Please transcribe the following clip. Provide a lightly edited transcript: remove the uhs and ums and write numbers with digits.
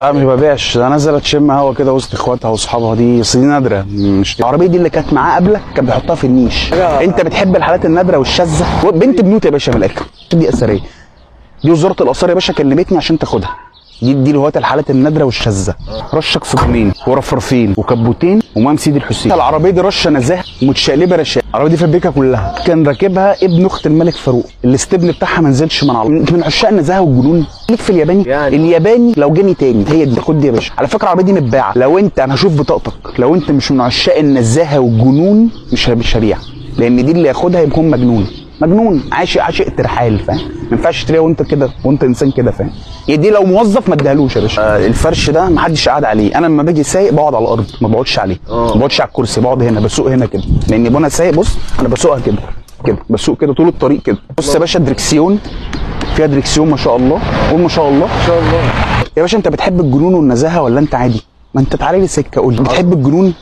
لا مش ببيعش، ده نزلت تشم هوا كده وسط اخواتها واصحابها، دي اصل دي نادرة. مش العربية دي اللي كانت معاه قبلك كان بيحطها في النيش. انت بتحب الحالات النادرة والشاذه. بنت بنوت يا باشا من الاخر. دي اثرية، دي وزارة الاثار يا باشا كلمتني عشان تاخدها. دي اللي هو الحالات النادرة والشاذه. رشك صدمين ورفرفين وكبوتين ومام سيدي الحسين. العربية دي رشه نزاهة متشقلبه رشاق. العربية دي فبريكها كلها كان راكبها ابن اخت الملك فاروق، الاستبن بتاعها ما نزلش من على. انت من عشاق النزاهة والجنون، ليك في الياباني يعني. الياباني لو جاني تاني هي دي، خد دي يا باشا. على فكرة العربية دي متباعه. لو انت، انا هشوف بطاقتك، لو انت مش من عشاق النزاهة والجنون مش هبيع، لان دي اللي ياخدها يكون مجنون، مجنون عاشق ترحال، فاهم؟ ما ينفعش تشتريها وانت كده، وانت انسان كده، فاهم؟ يعني دي لو موظف ما اديهالوش يا باشا. الفرش ده ما حدش قاعد عليه. انا لما باجي سايق بقعد على الارض، ما بقعدش عليه، ما بقعدش على الكرسي، بقعد هنا، بسوق هنا كده، لان وانا سايق بص انا بسوقها كده كده، بسوق كده طول الطريق كده. بص يا باشا دركسيون، فيها دركسيون ما شاء الله، قول ما شاء الله. ما شاء الله يا باشا. انت بتحب الجنون والنزاهة ولا انت عادي؟ ما انت تعالى لي سكة قول لي، بتحب الجنون؟